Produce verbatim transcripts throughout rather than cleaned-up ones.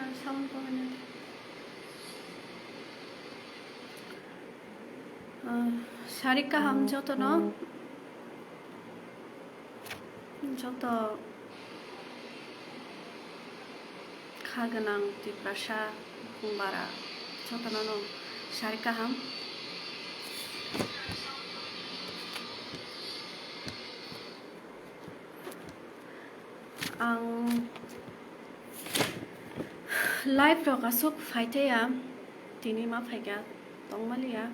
Sound ko hwnwi. Ah, sari kaham jotono, joto kha gwnang Tiprasa, Bukhung bara, jotono no sari kaham. Ang live rok aswk phaitaiya, tini ma phaikha tongmaliya.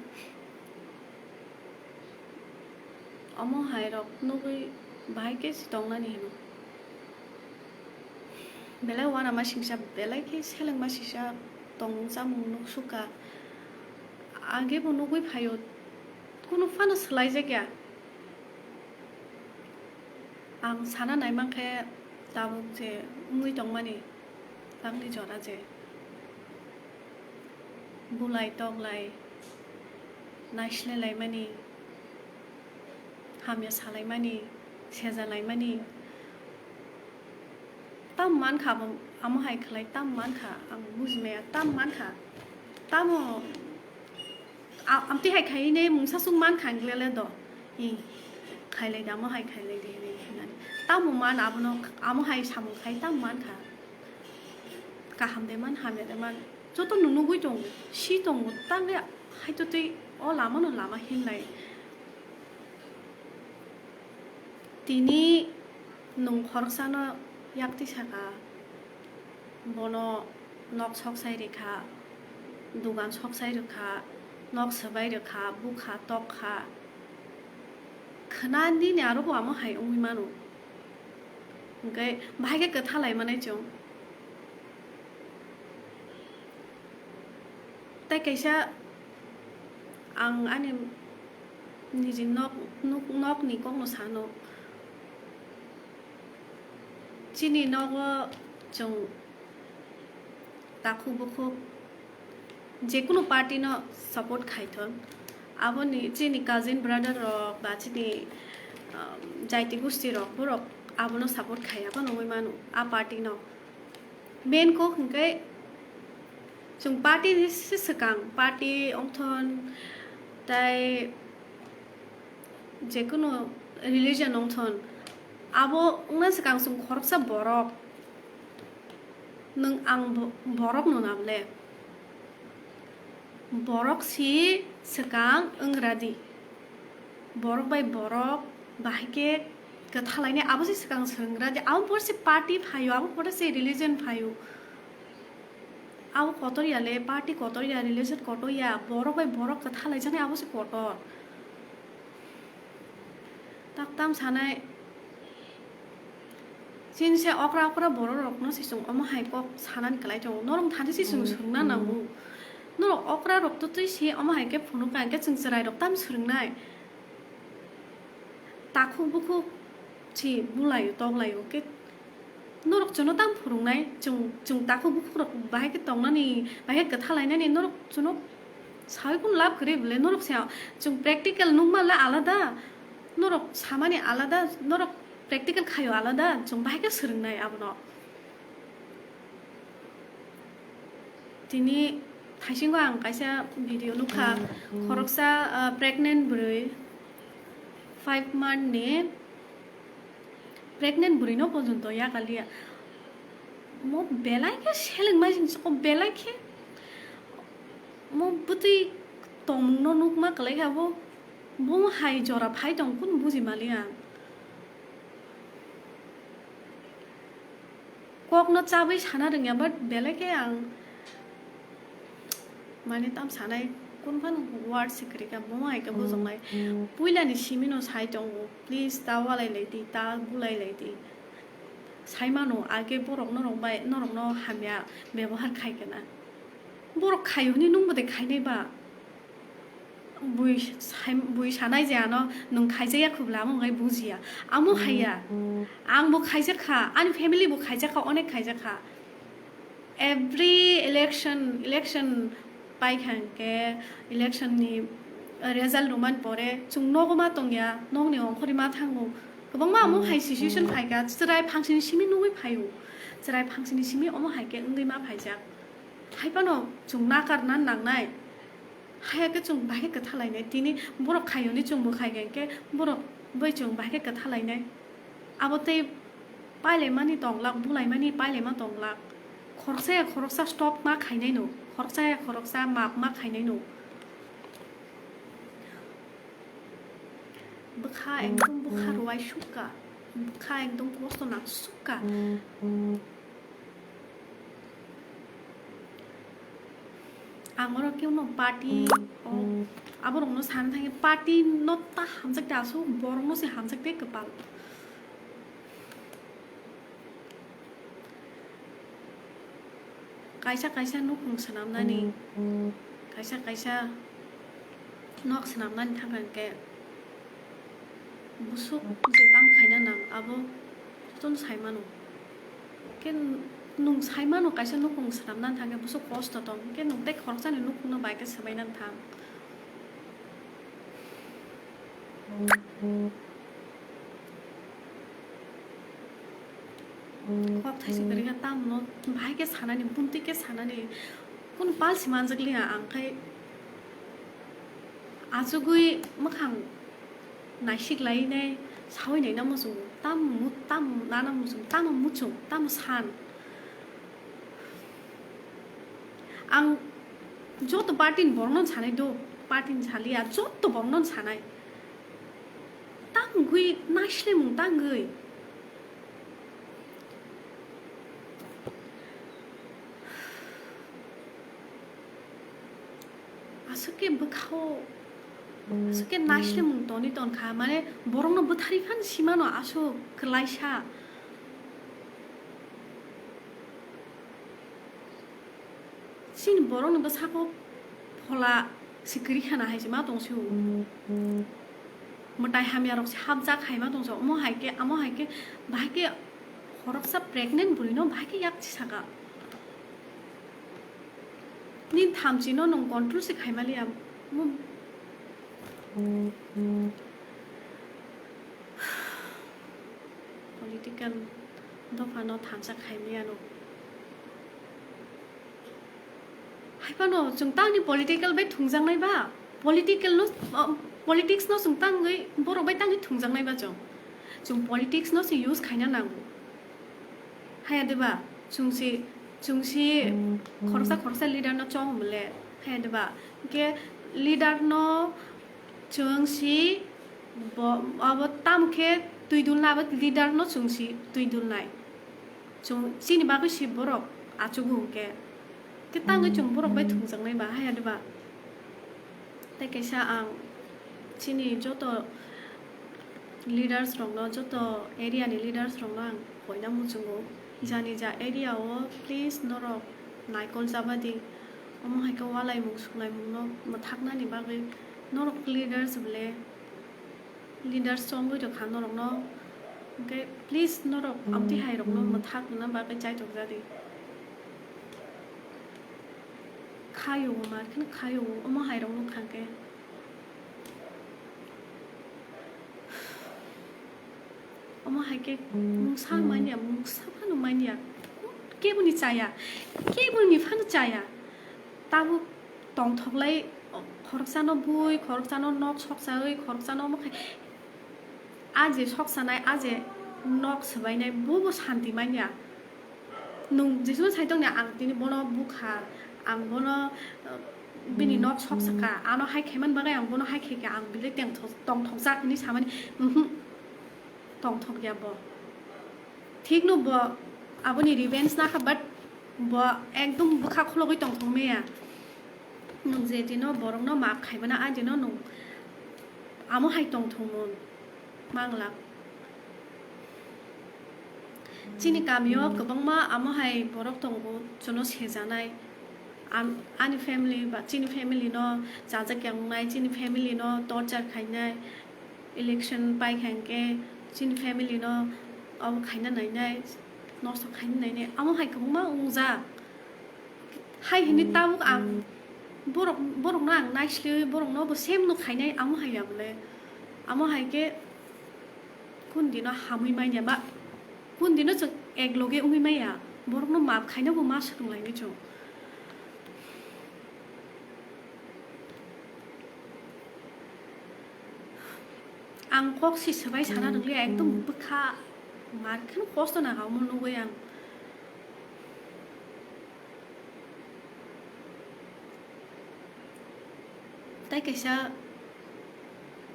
Omo hai rok nugwi bahai khe si tongnani hino. Belai uanama singsa, belai khe selengma singsa tongmung chamung nuksukha. Age bo nugwi phaio, kunu phano swlaijakya. Ang sana naimankhe tabuk je wngwi tongmani tamni jora je bulai toklai naislelaimani, hamya salaimani, sejalaimani tam mankha, abo amo hai khlai tam mankha, ang bujimaya tam mankha, tamo. A-, amtwi hai khai ne mungsa sung man kha ang le le do. I khailai da, mo hai khailai de hinwi hinani. Tamo man abono, amo hai samung khai tamo man kha. Kaham de man, hamya de man. Joto no nugwi tongo, si tongo, tang de hai to twi o lama no lama hinlai. Tini nwng khoroksano yak twi saka, bono nok sok sai rikha, dugan sok sai rikha, nok swbai rikha, bukha, tokha. Khna nini aro bo amo hai wngwi mano. Hwnkhe bahai khe kwtha lai manai chwng. Tei kaisa ang ani niji nok, nok, nokni kokno sano. Chini nogo chwng takhuk bukhuk jekunu party no support khaithon, aboni chini cousin brother rok ba chini, um, jaiti gusti rok, borok abono support khai, abo nugwi mano a party no. Main kok hwnkhe chwng party ni se swkang, party wngthon, tai jekunu religion wngthon, abo wngna swkang chwng khoroksa borok, nwng ang bo-, borok no nable. Borok si swkang wngra di. Borok bai borok bahai khe kwtha lainai, abo se swkang swrwngra di. Abo pore se party phaio, abo pore se religion phaio. Abo kotor ya le, party kotor ya, religion kotor ya, borok bai borok kwtha laijaknai, abo se kotor. Tak tam sanai, chini se okra okra borok rok no se chwng omo hai kok sanani kwlai tongo. Norok thani se chwng swrwngna nango. Norok okra rok to twi se omo hai khe phunuk ka, hwnkhe chwng chwrai rok tam swrwngnai. Takhuk bukhuk si bulaio toklaio khe norok chwngno tam phwrwngnai, chwng, chwng takhuk bukhukrok bahai khe tongnani, bahai khe kwtha lainani, norok chwngno saui kunu lab kwrwi bwle, norok se chwng practical nukma le alada, norok samani alada, norok practical khaio alada, chwng bahai khe swrwngnai abono. Tini thaisingo ang kaisa video nukha, khoroksa, ah, pregnant bwrwi, five month ni pregnant bwrwi no pojonto yakaliya. Mo belai khe selengma jing soko belai khe mo bwtwi tongmung no nukma kwlai kha bo, bo hai jora phai tong kunu buji maliya. Kokno chabwi sana rwngya, but belai khe ang, mane, tam sanai, kun phano word se kwrwi kha, bo hai khe bujoknai. Puilani simino sai tongo, please, ta walai lai di, ta gulai lai di. Sai mano, age borok norok bai, norokno hamya bebohar khai khe na. Borok khai hwnwi nwng bo de khainai ba? Bui sai-, bui sanai je ano nwng khaijak ya khubla, amo wngkha bujiya. Amo haiya. Ang bo khaijak kha, ani family bo khaijak kha, onek khaijak kha. Every election, election pai kha hwnkhe, election ni result rwmani pore chwng nogo ma tongya, nokni ongkhorwi ma thango. Kwbangma omo hai situation phaikha, chwrai phangsini simi nugwi phaio. Chwrai phangsini simi omo hai khe wngwi ma phaijak. Hai phano chwng nakarna nangnai. Haya khe chwng bahai khe kwthalainai. Tini borok khaiyoni chwngbo khai khe borok bai chwng bahai khe kwthalainai. Abo tei pailaimani tonglak, bulaimani pailaima tonglak. Khoroksa ya khoroksa stop ma khainai no. Khoroksa ya khoroksa map ma khainai no. Bwkha ekdom bwkha rwai sukha. Bwkha ekdom kosto nang sukha. Ang oro khe no party, o, aborokno sana thangwi party no ta hamjak de aswk borokno se hamjak de kwpal. Kaisa kaisa nukhung swnamnani, kaisa kaisa nok swnamnani thangkha hwnkhe busuk je tam khaina nang abo jotono sai mano. Khe nwng sai mano kaisa nukhung swnamnani thangkhe busuk kosto tong, khe nwng tei khoroksani nukhungno bai khe swbainani thang. Kok thaisa kwrwi kha, tamno bahai khe sanani, buntwi khe sanani, kunu pal se manjakliya ang khai achugwi mwkhang naisik lainai, sawi naina muchungo, tam mu-, tam nana muchung, tamo muchung, tamo san. Ang joto party ni borokno sanai do, party ni saliya, joto borokno sanai. Tangwi naislemung tangwi. Aswk khe bwkhao, aswk khe naislemung toni tonkha, mane borokno bwtharwi phano simano aswk kwlaisa. Chini borokni bwsako phola se kwrwi khana hai se ma tong sio. Mwtai hamya rok se hapjak hai ma tong sio. Omo hai khe, amo hai khe, bahai khe khoroksa pregnant bwrwi no bahai khe yak saka. Nini thamchi no nwng control se khai maliya. Mo-, political dopha no thansa khai maya no. Hai phano chwng tangni political bai thwngjaknai ba, political no, uh, politics no chwng tangwi borok bai tangwi thwngjaknai ba chwng. Chwng politics no se use khaina nango. Haya de ba, chwng si, chwng si khoroksa khoroksa leader no chong mole. Haya de ba, ke leader no chwng si bo, abo tam khe twi dulna, abo leader no chwng si twi dulnai. Chwng chini bagwi si borok achugo hwnkhe. Khe tangwi chwng borok bai thwngjaknai ba, haya de ba. Tei kaisa ang chini joto leaders rokno, joto area ni leaders rokno ang koina muchungo, jani ja area o please norok naikol jabadi, omo hai khe walaimung suknaimung no mwthaknani bagwi norok leaders bole leaders chongwi rwkha norokno, hwnkhe please norok amtwi hai rokno mwthak rwna bagwi chaitok jadi. Khayo, mar kheno khayo, omo hai rok nukha khe. Omo hai khe mungsa manya, mungsa phano manya. Keboni chaya, keboni phano chaya. Tabuk tongthoklai, khoroksano bui, khoroksano nok soksawi, khoroksano omo khai. A je soksanai, a je nok swbainai, bobo santi manya. Nwng jeswk sai tongni ang tini bono bukha, ang bono, uh, bini nok sok sakha, ano hai khaimani bagwi ang bono hai khaikha, ang belai tengthok-, tongthokjak hinwi samani, mhm, tongthokya bo. Thikno bo aboni revenge nakha, but bo ekdom bwkha khulogwi tongthok maya. Nwng je dino borokno maaf khaimano, a dino nwng amo hai tongthokmung manglak. Chini kamio kwbangma amo hai borok tongo, chwngno sejanai. Am-, ani family ba chini family no chajak ya wngnai, chini family no torture khainai, election pai kha hinkhe chini family no obo khaina nainai, nosto khaina nainai, amo hai kwbangma wngjak. Hai hini tabuk ang borok, borokno ang naisliwi borokno bo same no khainai, amo hai ya bole. Amo hai khe Kun dino hamwi manya ba, kun dino chwng ek loge wngwi manya, borokno maap khaina bo ma swrwnglaini chwng. Ang kok si swbai sana nangli, ekdom bwkha mar khe kosto nang omo nugwi ang. Tai kaisa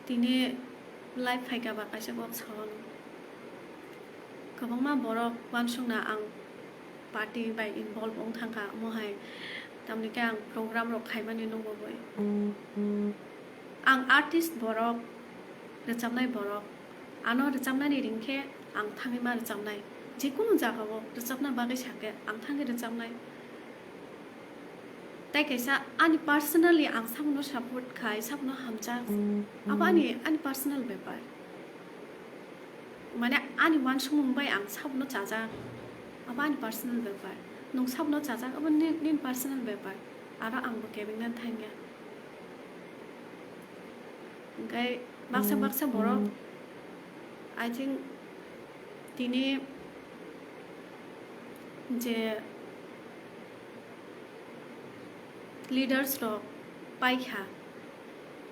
tini live phaikha ba kaisa kok sao. Kwbangma borok uansukna ang party bai involve wng thangkha, omo hai tamni khe ang program rok khaimani nugwi. Ang artist borok, rwchapnai borok, ano rwchapnani ring khe ang thangwi ma rwchapnai, jekunu jagao rwchapna bagwi sakhe ang thangwi rwchapnai. Tai kaisa ani personally ang sabuno support khai, sabuno hamjak, abo ani, ani personal bepar. Mane ani uansukmung bai ang sabuno chajak, abo ani personal bepar. Nwng sabuno chajak, abo ni, nini personal bepar. Aro ang bo kebengna thangya. Hwnkhe baksa baksa borok, I think, tini je leaders rok paikha,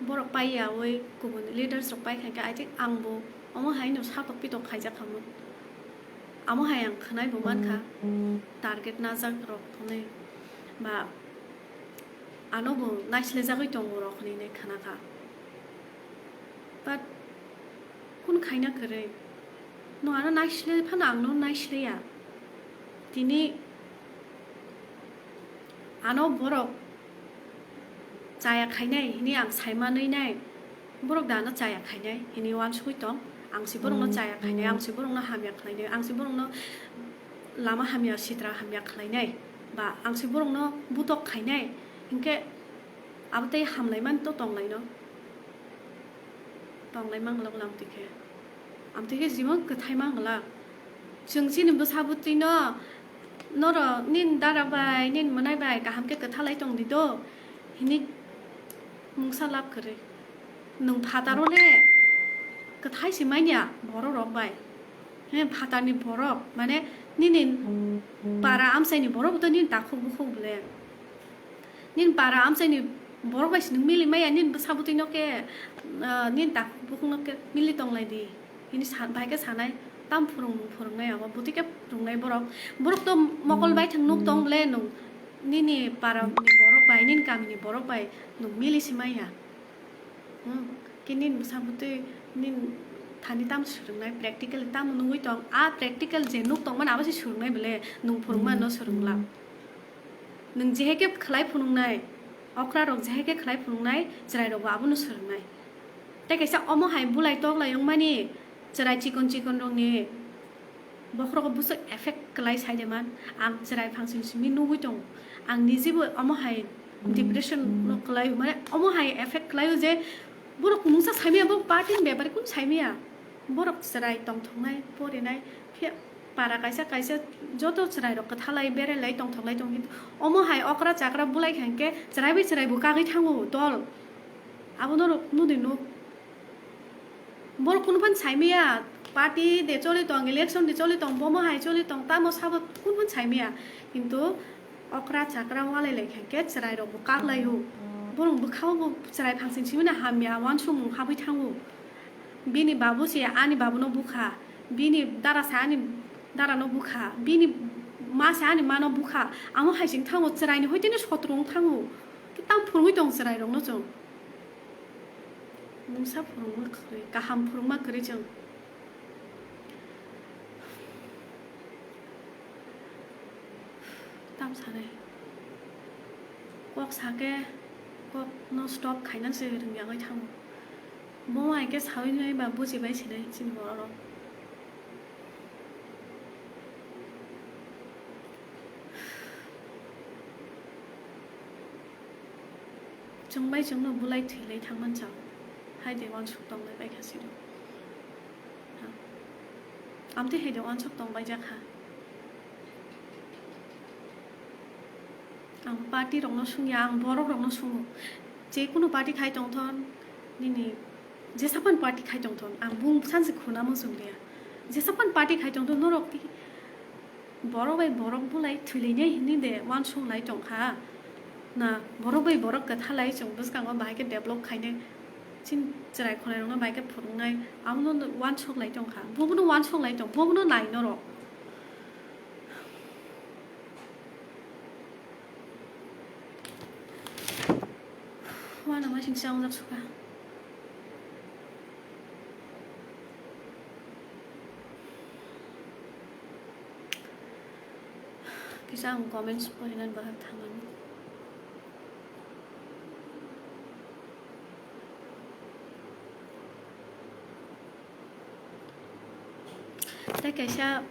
borok paiyawi kubun leaders rok paikha khe, I think, ang bo omo hai no satok pitok khaijak khamung. Amo hai ang khwnai bo mankha, target najak rok hwnwi ba ano bo naisle jagwi tongo rok hwnwi khwnakha. But kun khaina kwrwi. Nwng ano naisle phano ang no naisleya. Tini ano borok chaya khainai hini ang saimanwi nai. Borok da ano chaya khainai hini uansugwi tong. Ang si borokno chaya khainai, ang si borokno hamya khlainai, ang si borokno lama hamya, sitra hamya khlainai, ba ang si borokno butok khainai. Hinkhe abo tei hamlaimani to tonglaino. Tonglai manglak lam twi khe. Amtwi khe jimo kwthai manglak. Chwng chini bwsa bwtwino, norok nini dara bai, nini mwnai bai kaham khe kwthalai tong di do, hini mungsa lab kwrwi. Nwng phataro le kwthai se manya borok rok bai. He, phatarni borok, mane nini para amchaini borok to nini takhuk bukhuk bole. Nini para amchaini borok bai se nwng mili maya, nini bwsa bwtwi no khe, ah, nini takhuk bukhuk no khe mili tonglai di. Hini sa-, bahai khe sanai, tam phwrwng nwng phwrwngnai abo, bwtwi khe phwrwngnai borok. Borok to mokol bai thang nuk tong bole nwng, nini para ni borok bai, nini kami ni borok bai nwng mili se maya. Hmm, khe nini bwsa bwtwi nini thani tamo swrwngnai, practical tamo nugwi tong, a practical je nuk tongmani abo se swrwngnai bole, nwng phwrwngmano swrwngla. Nwng jehe khe khlai phunuknai, okra rok jehe khe khlai phunuknai, chwrai rokbo abono swrwngnai. Tei kaisa omo hai bulai toklai wngmani, chwrai chikon chikon rokni bokhorogo bwswk effect kwlai sai de man. Ang chwrai phangsing simi nugwi tongo. Ang nijibo omo hai depression no kwlai, mane omo hai effect kwlai o je borok mungsa saimaya, borok party ni bepare kun saimaya. Borok chwrai tongthoknai, porinai, phiya para kaisa kaisa joto chwrai rok kwthalai, berelai, tongthoklai tong, kintu omo hai okra chakra bulai kha hinkhe chwrai bai chwrai bo kagwi thango dol. Abono rok nudi nuk. Borok kunu phan saimaya, party de choli tong, election de choli tong, bomo hai choli tong, tamo sabo kunu phan saimaya. Kintu okra chakra walai lai kha khe chwrai rok bo kak lai o. Borok bwkhao bo chwrai phangsing simi na hamya, uansukmung habwi thango. Bini babu se ani babuno bukha, bini dara se ani darano bukha, bini ma se ani mano bukha. Amo hai sing thango, chwraini hoiteno sotro wng thango. Tamo phwrwngwi tong chwrai rokno chwng. Mungsa phwrwngma kwrwi, kaham phwrwngma kwrwi chwng. Tam sanai. Kok sake, kok no stop khaina se rwngyagwi thango. Bo hai khe sawi nai ba bujibai sinai chini borok rok. Chwng bai chwngno bulai thwilai thangman chao. Hai de uansuk tonglai bai kha siro. Ha. Amtwi hai de uansuk tong bai jak kha. Ang party rokno sungya, ang borok rokno sungo. Je kunu party khai tongthon, nini Jesapan party khai tongthon, ang bung sansi khuna muchung liya. Jesapan party khai tongthon, norok ti borok bai borok bulai thwilainai hinwi de uansuk lai tongkha. Na borok bai borok kwtha lai chwng bwskango bahai khe develop khainai, chin chwrai khwlairokno bahai khe phwrwngnai, abono uansuk lai tongkha. Bobono uansuk lai tong, bobono nai norok. Uanamasingcha wngjak sukha. Kisa ang comments porinani bahai thangmani. Tei kaisa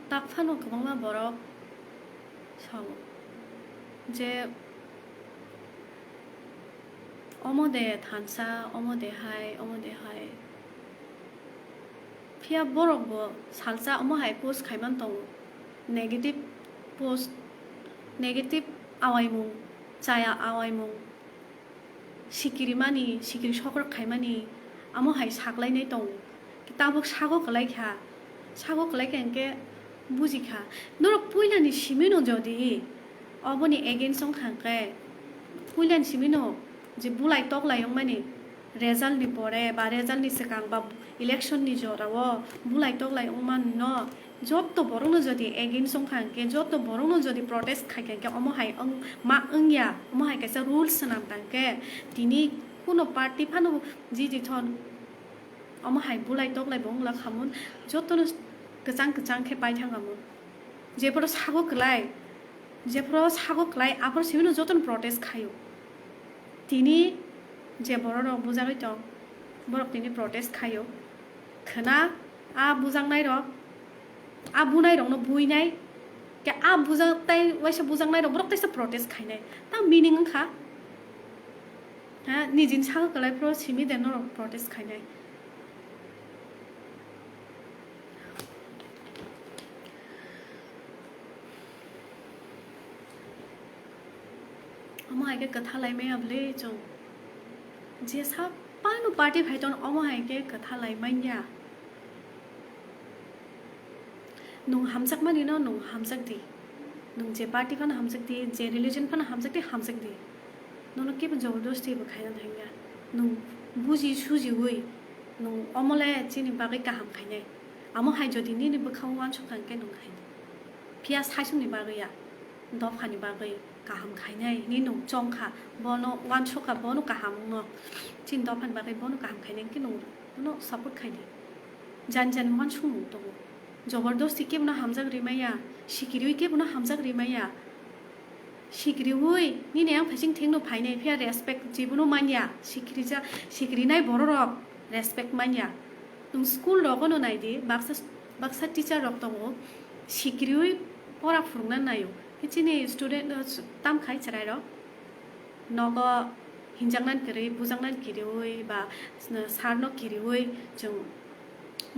tak phano kwbangma borok sao je omo de thansa, omo de hai, omo de hai. Phiya borok bo salsa omo hai post khaiman tongo. Negative post, negative awaimung, chaya awaimung. Sikiri mani, sikiri sokrok khaimani, amo hai saklainai tongo. Tabuk sago kwlai kha, sago kwlai kha hinkhe buji kha. Norok puilani simino jodi oboni against wng kha hinkhe, puilani simino je bulai toklai wngmani, result ni pore ba result ni swkang ba election ni jora o bulai toklai wngmano, Jotto borokno jodi against wngkha hinkhe, jotto borokno jodi protest khaikha hinkhe, omo hai wng-, ma wngya, omo hai kaisa rules swnam tangkhe, tini kuno party phano jiji thon, omo hai bulai toklai bo wngla khamun, jottono kwchang kwchang khe paithanglamun. Jephuru sago kwlai, jephuru sago kwlai, aphuru simino jottono protest khaio. Tini je bororok bujagwi tong, borok tini protest khaio. Khwna a bujaknairok, a bunairokno buinai, khe a bujak tai waisa bujaknairok borok taisa protest khainai. Ta meaning wngkha, ha, nijini sago kwlai phuru simi de norok protest khainai. Omo hai khe kwtha lai maya bwle chwng. Jesa phano party phai ton omo hai khe kwtha lai manya. Nwng hamjakmani no nwng hamjak di. Nwng je party phano hamjak di, je religion phano hamjak di, hamjak di. Nono kebo jobordosti bo khaina thangya. Nwng buji sujiwi nwng omo le chini bagwi kaham khainai. Amo hai jodi nini bwkhao uansuk kha hwnkhe nwng khainai. Phiya saichungni bagwi ya, dophani bagwi kaham khainai hinwi nwng chong kha, bono uansuk kha, bono kaham wngno, chini dophani bagwi bono kaham khainai hwnkhe nwng bono support khai di. Jani jani uansukmung tongo, jobordosti kebono hamjak rimaya, sikiriwi kebono hamjak rimaya. Sikriwi nini yang phaising thengno phainai phiya respect jibono manya. Sikrijak, sikrinai bororok respect manya. Nwng school rogono naidi, baksa, baksa teacher rok tongo, sikriwi pora phwrwngna naio. Chini student, uh, tamkhai chwrairok nogo hinjaknani kwrwi, bujaknani kiriwi ba sir no kiriwi chwng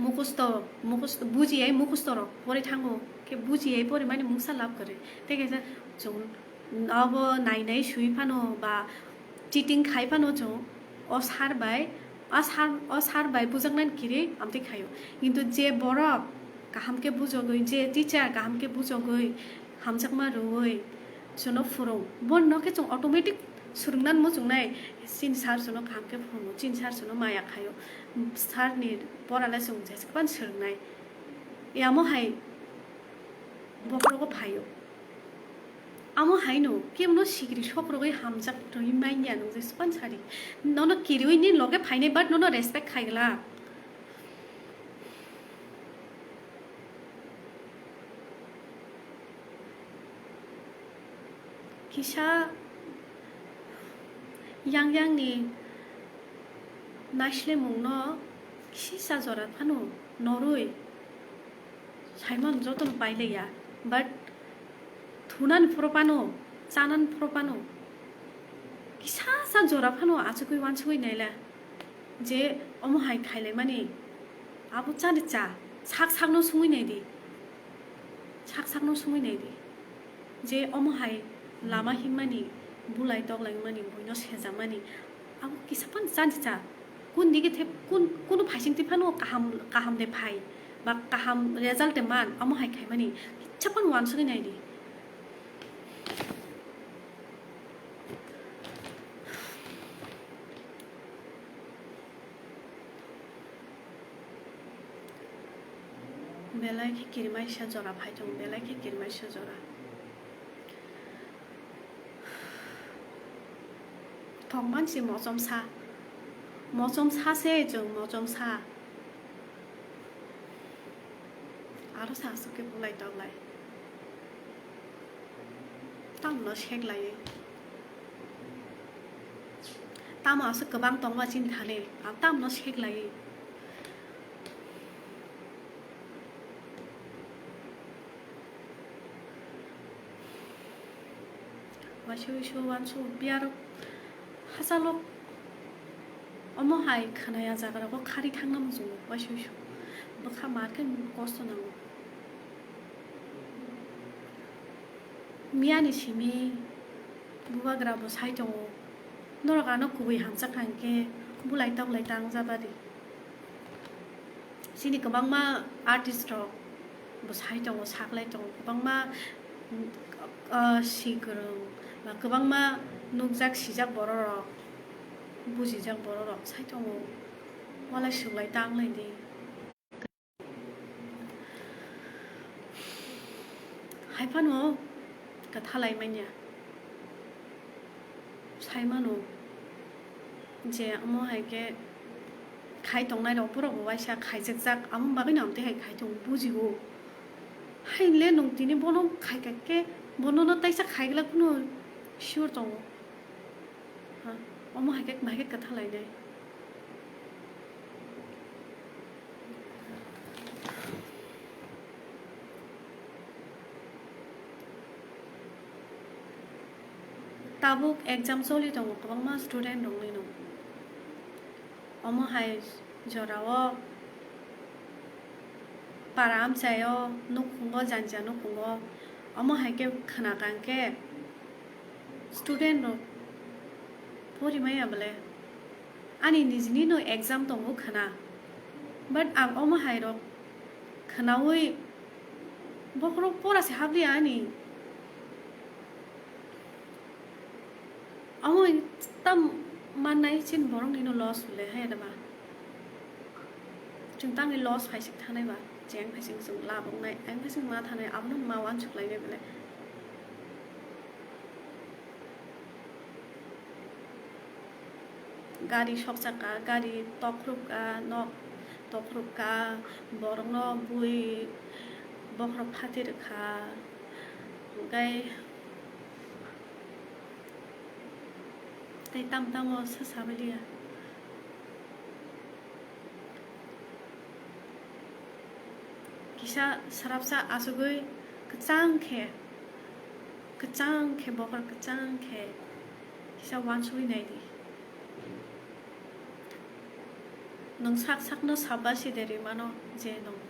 mukhusto, mukhusto, bujiyai mukhusto rok pori thango, khe bujiyai porimani mungsa lab kwrwi. Tei kaisa chwng abo nai nai sui phano ba cheating khai phano chwng o sir bai, a sir, o sir bai bujaknani kiri amtwi khaio. Kintu je borok kaham khe bujogwi, je teacher kaham khe bujogwi, hamjakma rwui chwngno phwrwng, bono khe chwng automatic swrwngna muchungnai. Chini sir chwngno kaham khe phwrwngo, chini sir chwngno maya khaio, sir ni pora le chwng jeswk phano swrwngnai. Amo hai bokhorogo phaio. Amo haino kebono sikiri sok rwgwi hamjak rwui manya nwng jeswk phano sari. Nono kiriui ni loge phainai, but nono respect khai glak. Kisa yang yang ni naislemung no kisa jora phano norwi saimano jotono pailaiya, but thunani phuru phano, chanani phuru phano kisa sa jora phano achugwi uansugwi naila. Je omo hai khailaimani, abo chani cha, sak sakno sungwi nai di, sak sakno sungwi nai di, je omo hai lama himmani, bulai toklaimani, buino sejamani, abo kisa phano chani cha. Kun digi the, kun, kunu phaising twi phano kaham, kaham de phai, ba kaham result de man, amo hai khaimani, kisa phano uansugwi nai di. Belai khe kirimaisa jora phai tongo, belai khe kirimaisa jora. Thok mansi mochom sa, mochom sa se chwng mochom sa. Aro sa aswk khe bulai toklai. Tamno seklai. Tamo aswk kwbang tongma chini thani, ang tamno seklai. Waisa waisa uansuk biyarok hachalo omo hai khwnaya jaga rogo khari thangna muchungo waisa waisa bwkha mar khe kosto nango. Miyani simi bubagra bo sai tongo, norok ano kubui hamjak kha hinkhe bulai toklai tang jabadi. Chini kwbangma artist rok bo sai tongo, saklai tongo, kwbangma, ah, si kwrwng ba kwbangma nukjak sijak borok rok, bujijak borok rok sai tongo, walai swlai tanglai di. Hai phano kwthalai manya. Sai mano je omo hai khe khai tongnai rok borok bo waisa khaijakjak, amo bagwi no amtwi hai khai tongo bujio. Hai le nwng tini bono khai kha khe bono no taisa khai glak phano sure tongo. Ha, omo hai khe bahai khe kwthalai nai. Tabuk exam choli tongo kwbangma student rokni no. Omo hai jorao para amchaio nukhungo, janja nukhungo, omo hai khe khwna kang khe student rok pori maya bole. Ani nijini no exam tongo khwna, but ang omo hai rok khwnaui bokhorok pora se habliya ani. Omo tam mannai chini borok nino loss le hai da ba. Chwng tamni loss phaisik thanai ba, cheng phaisik chwng labok nai, ang phaisik ma thanai, abono ma uansuk lai nai bole. Gari sokchaka, gari tokrupka, nok tokrupka, borokno bui bokhorok phati rwkha, hwnkhe tei tamo tamo se sabailiya. Kisa srapsa achugwi kwchang khe, kwchang khe bokhorok kwchang khe kisa uansugwi nai di. Nwng sak sakno sabasi de rimano je nwng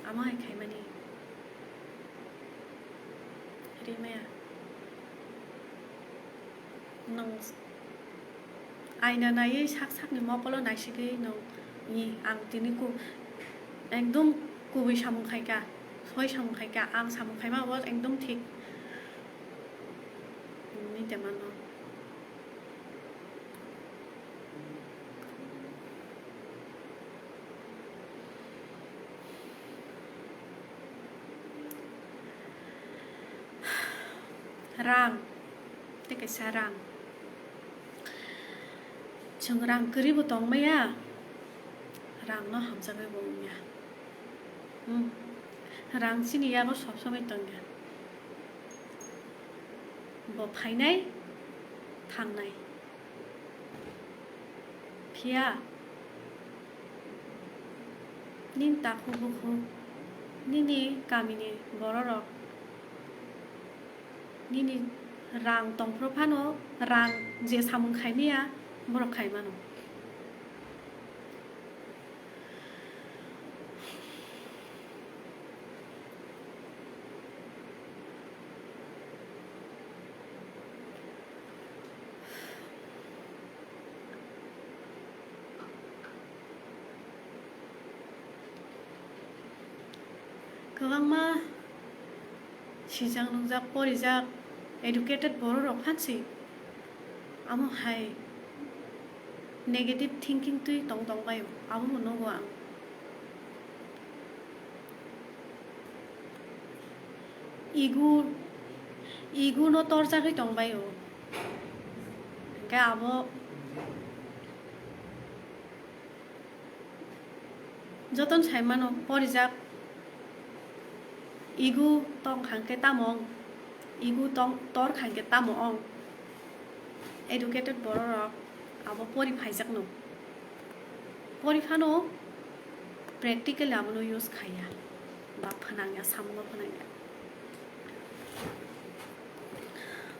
amo hai khaimani rimaya. Nwng aina naiwi sak sakni mokolo naisigwi nwng ni ang tini ku-, ekdom kubui samung khaika, soi samung khaika, ang samung khaima bo ekdom thik. Nini temano. Rang, tei kaisa rang. Chwng rang kwrwi bo tong maya, rang no hamjagwi bo wngya. Hmm. Rang chini yago sob somoi tongya. Bo phainai, thangnai. Phiya nini takhuk bukhuk, nini kamini bororok nini rang tongphuru phano, rang je samung khaimaya, borok khaimano. Kwbangma sijak nungjak, porijak, educated borok rok phansi amo hai negative thinking twi tong tong baio, abo bo nugo ang. Ego, ego no torjagwi tong baio. Hwnkhe abo jotono sai mano, porijak ego tong kha hwnkhe tamo ong, ego tong, tor kha hwnkhe tamo ong. Educated borok rok abo pori phaijakno. Pori phano practically abono use khaiya ba phnangya, samungo phnangya.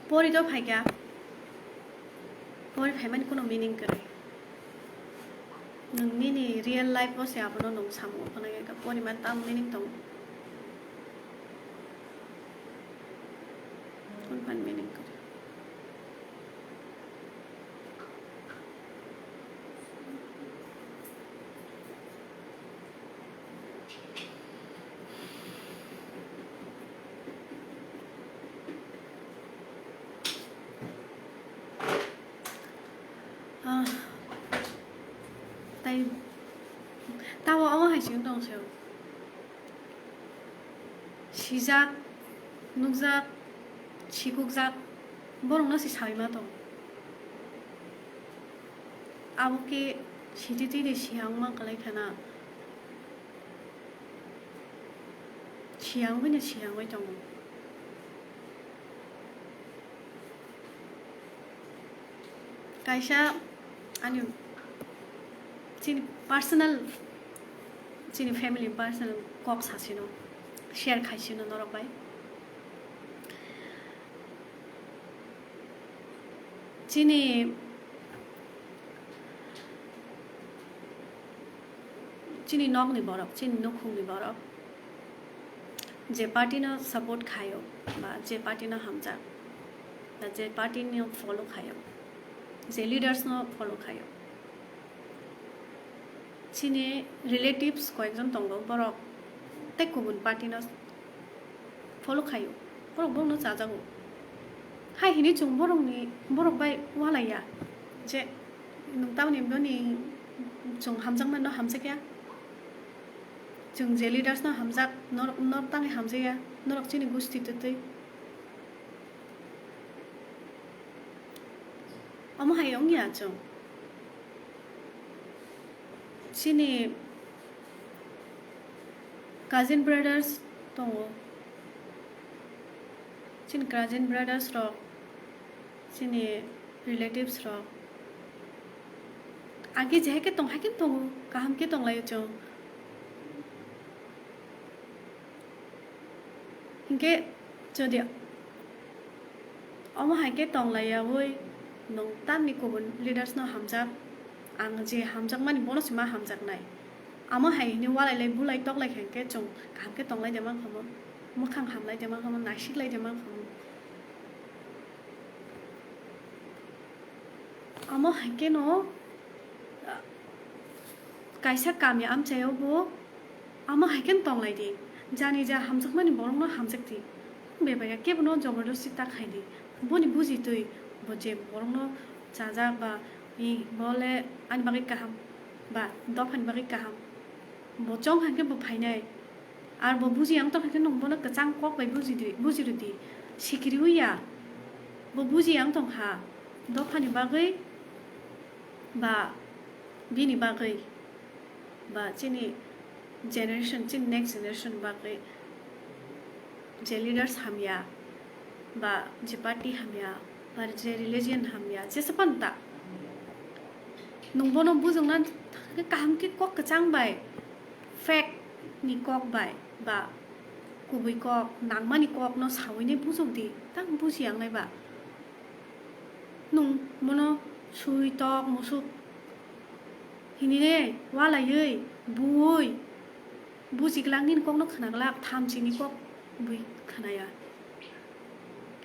Pori to phaikha, pori phaimani kuno meaning kwrwi. Nwng nini real life o se abono nwng samungo phnangya, pori man tamo meaning tongo? Kuno phan meaning kwrwi. Ah, tai tamo omo hai chwng tong se. Sijak, nukjak, sikukjak, borokno se saui ma tong. Abo khe sititwi de siyang ma kwlai khana, siyang bai no siyang bai tongo. Kaisa ani chini personal, chini family personal kok sasino share khaisino norok bai. Chini, chini nokni borok, chini nukhungni borok je party no support khaio, ba je party no hamjak, ba je party no follow khaio, je leaders no follow khaio, chini relatives koyekjon tongo, borok tei kubun party no follow khaio, borok borokno chajago. Hai hini chwng borokni, borok bai walaiya je nwng tamoni boni chwng hamjakmano hamjakya. Chwng je leaders no hamjak, norok, norok tangwi hamjakya, norok chini gusti twtwi. Omo hai wngya chwng. Chini cousin brothers tongo, chini cousin brothers rok, chini relatives rok, agi jehaikhe tong haikhe tongo, kaham khe tonglaio chwng. Hinkhe jodi omo hai khe tonglaiyaui nwng tamni kubun leaders no hamjak, ang je hamjakmani bono se ma hamjaknai. Amo hai hwnwi walai lai bulai toklai khe hinkhe chwng kaham khe tonglai de mankhamu, mwkhang hamlai de mankhamu, naisik lai de mankhamu. Amo hai khe no, ah, kaisa kami amchaio bo amo hai khe no tonglai di. Jani ja hamjakmani borokno hamjak di. Bebaya kebono jobordosti ta khai di. Boni buji twi bo je borokno chajak ba, i, bo le ani bagwi kaham ba dophani bagwi kaham. Bo chong hai khe bo phainai. Ar bo buji yang tong khe nwng bono kwchang kok bai buji di, buji rw di. Sikiri wi ya. Bo buji yang tong kha. Dophani bagwi ba bini bagwi ba chini generation, chini next generation bagwi je leaders hamya ba je party hamya ba je religion hamya, jesa phano ta nwng bono bujokna kaham khe kok kwchang bai, fact ni kok bai ba kubui kok, nangmani kok no saui nai bujok di, tang buji yang nai ba. Nwng bono sui tok musuk hinine walaiwi, buui, buji glak nini kokno khna glak, thamsini kok bui khnaya,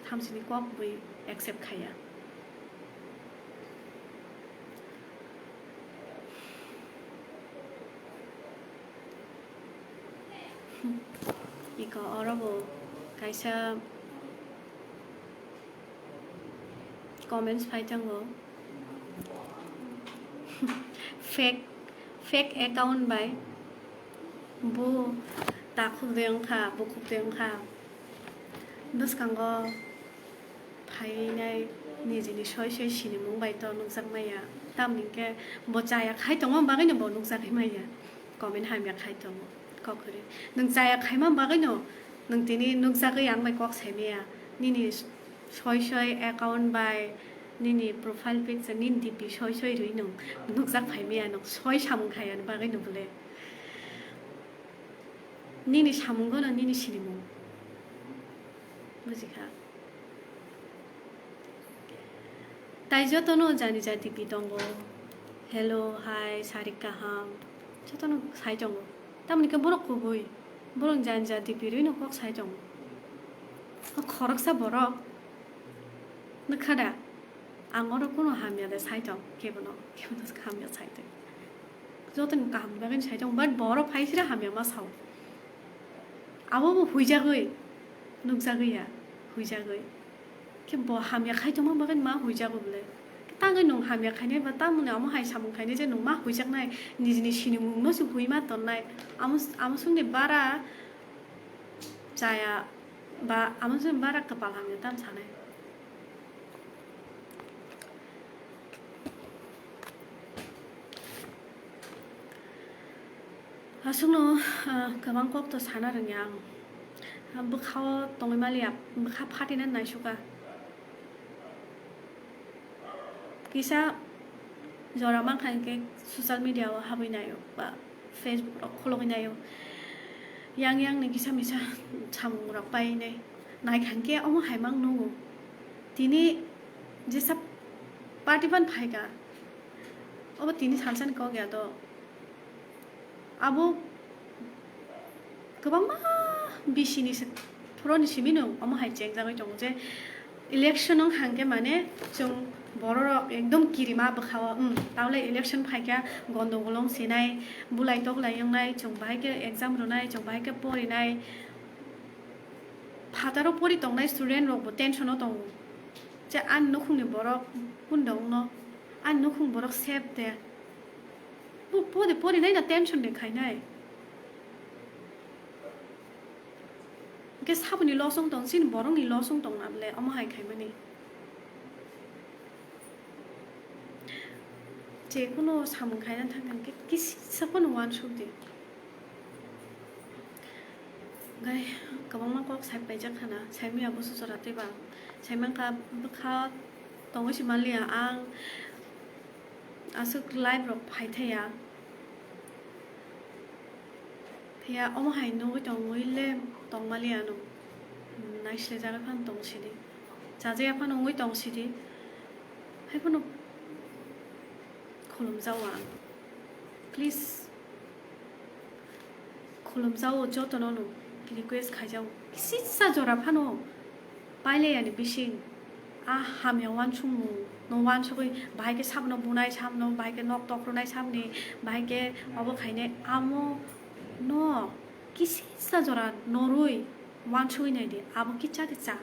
thamsini kok bui accept khaya. Oro bo kaisa comments phai tongo. Fake, fake account bai bo takhuk de wngkha, bukhuk de wngkha. Bwskango phainai nijini soi soi sinimung bai to nukjak maya. Tamni hwnkhe bo chaya khai tongma bagwino bo nukjagwi maya. Comment hamya khai tongo. Kok kwrwi. Nwng chaya khaima bagwino nwng tini nukjagwi ang bai kok saimaya. Nini soi soi account bai, nini profile picture, nini D P soi soi rwi nwng nukjak phaimaya, nwng soi samung khayani bagwino bole. Nini samungo no nini sinimung. Bujikha. Tai jotono jani jani D P tongo. Hello, hi, sarik kaham. Jotono sai tongo. Tamoni khe borok kubui. Borok jani jani D P rwino kok sai tongo. O khoroksa borok. Nukha da? Ang oro kuno hamya de sai tong. Kebono, kebono hamya sai tong. Jotoni kaham bagwi sai tong, but borok phaisira hamya ma sao. Abo bo huijagwi, nukjagwi ya, huijagwi. Khe bo hamya khai tongma bagwi ma huijago bole. Khe tangwi nwng hamya khainai ba tamoni amo hai samung khainai je nwng ma huijaknai, nijini sinimungno se hui ma tonnai. Amo, amo songni bara chaya ba amo songni bara kwpal hamya tam sanai. Aswkno, ah, kwbang kok to sana rwngya ang. Ah, bwkhao tongwi maliya, bwkha phatina naisukha. Kisa jora mankha hinkhe social media o habwi naio ba Facebook rok khologwi naio. Yang yang ni kisa misa samung rok painai. Naikha hinkhe omo hai mang nungo. Tini jesa party ban phaikha. Obo tini salsani kok ya do. Abo kwbangma bisini se phuroni simi no omo hai chengjagwi tongo je election wng hangkhe mane chwng bororok ekdom kirima bwkhao, um, tawle election phaikha gondogol wng sinai, bulai toklai wngnai, chwng bahai khe exam rwnai, chwng bahai khe porinai, phataro pori tongnai student rokbo tension o tongo je ani nukhungni borok kunda wngno, ani nukhung borok safe de. Bo pode porinai na tension de khainai. Hwnkhe saboni loss wng tong, chini borokni loss wng tong na le omo hai khaimani. Je kuno samung khaina thang thang khe kisa phano uansuk di. Gai kwbangma kok sai paijak khana, saimaya busu jora tei ba. Saimankha bwkha tongwi se manliya ang. Aswk live rok phai thaya. Phiya omo hai nugwi tongwi le tong maliya no. Naisle jaga phano tong sidi. Chajaya phano wngwi tong sidi. Hai phano khulumjao ang. Please. Khulumjao jotono no request khaijao. Kisisa jora phano pailai ani bising. A hamya uansukmung no uansugwi bahai khe sabno bunai sabno, bahai khe nok tokrwnai sabni, bahai khe obo khainai amo no kisisa jora norwi uansugwi naidi abo kicha kicha.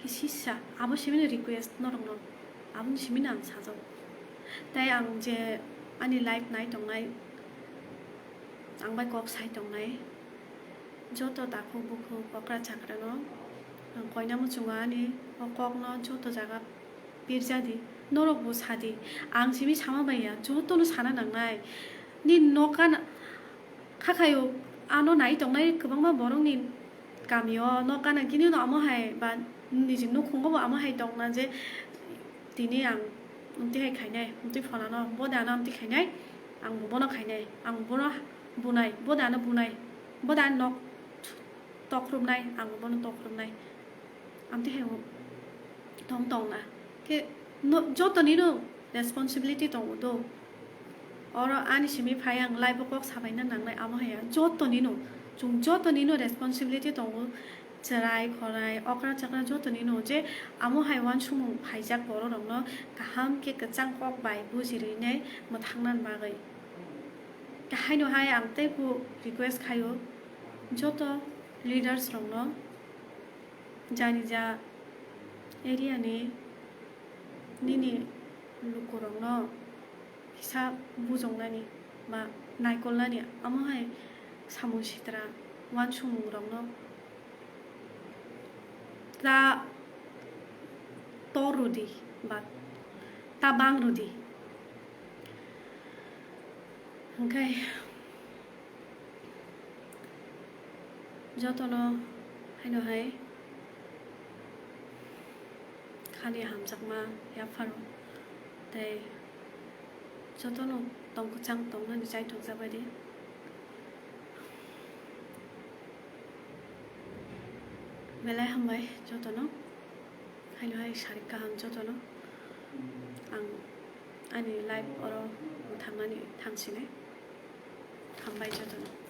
Kisisa, abo simini request norokno, aboni simini ang sajao. Tai ang je ani live nai tongnai, ang bai kok sai tongnai, joto takhuk bukhuk okra chakrano ang koina muchungo ani o kokno joto jaga pirjadi, norokbo sadi, ang simi sama baiya, jotono sana nangnai. Nini nokha na-, kha khayo, ano nai tongnai kwbangma borokni kamio nokha na, kini no amo hai ba niji nukhungo bo amo hai tongna je tini ang amtwi hai khainai, amtwi pholano, bo de ano amtwi khainai, ang bo bono khainai, ang bono bunai, bo de ano bunai, bo de ano nok tokrumnai, ang bo bono tokrumnai. Amtwi hai tong tongna. Khe no, joto nino responsibility tongo do. Oro ani simi phai ang live o kok sabaina nangnai amo haya. Joto nino, chwng joto nino responsibility tongo. Chwrai, khorai, okra chakra joto nino je amo hai uansukmung phaijak borok rokno kaham khe kwchang kok bai bujirwi nai mwthangna bagwi. Haino hai ang teibo request khaio joto leaders rokno, jani ja area ni nini lukurokno kisa bujongnani ba naikolnani, amo hai samung sitra uansukmung rokno ta tor rwdi ba ta bang rwdi. Hwnkhe jotono haino hai khani hamjakma yapharo tei jotono tong kwchang tongnani chaithokjabaidi. Belai hambai jotono, haino hai sarik kaham jotono. Ang ani live oro mwthangnani thangsinai. Hambai jotono.